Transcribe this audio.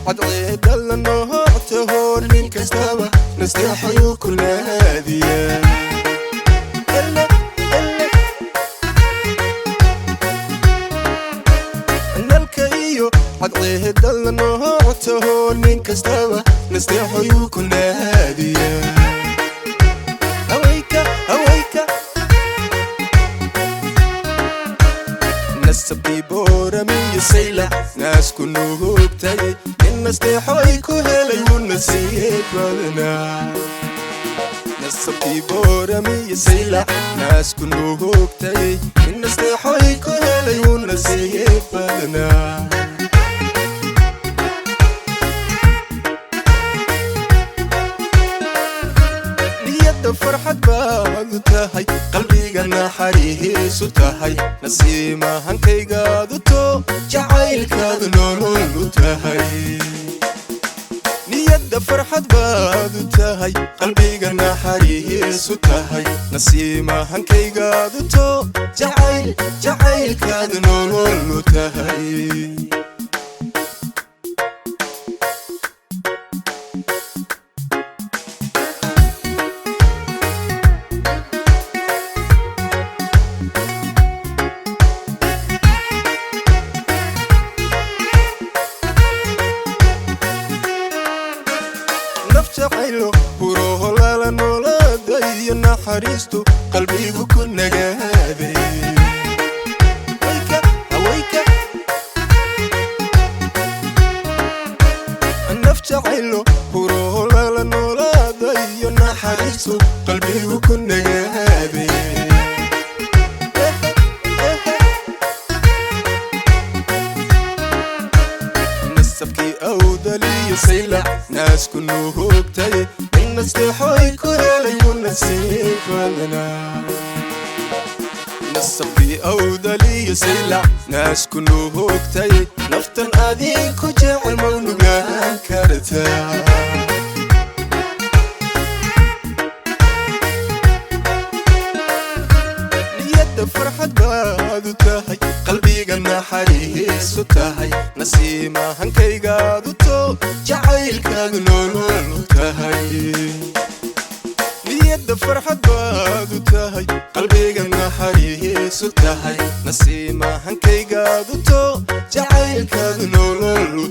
Cadceedda la nooctaho nin kastaba nasteexayuu ku naadiya. Nalka iyo cadceedda la nooctaho nin kastaba nasteexayuu ku naadiya. Hawayka hawayka nasabkii Booramiyo Saylac naasku nuugtay, nin nasteexoy ku helay wuu nasiiyey badanaa. Nasabkii Booramiyo Saylac naasku nuugtay, nin nasteexoy ku helay wuu nasiiyey badanaa. Niyadda farxad baadu tahay, qalbiga naxariisu tahay, nasiimahankaygaadu to jacaylkaadu nolol u tahay. Niyadda farxad baadu tahay, qalbiga naxariisu tahay, nasiimahankaygaadu to jacayl jacaylkaadu nolol u tahay. Naf jacaylo buroholala noolaada iyo naxariistu qalbigu ku nagaaday. Hawayka hawayka naf jacaylo buroholala noolaada iyo naxariistu qalbigu ku nagaaday. Nasabkii Awdaliyo Saylac naasku nuhugtay, in nasteexoy ku helay wuu nasiib badanaa. Nasabkii Awdaliyo Saylac naasku nuhugtay, naftan adinku jecel mawnugaan kartaa. Niyadda farxad baadu tahay, qalbiga naxariisu tahay, nasiimahankaygaadu to jacaylkaadu nolol u tahay. Niyadda farxad baadu tahay, qalbiga naxariisu tahay, nasiimahankaygaadu to jacaylkaadu nolol u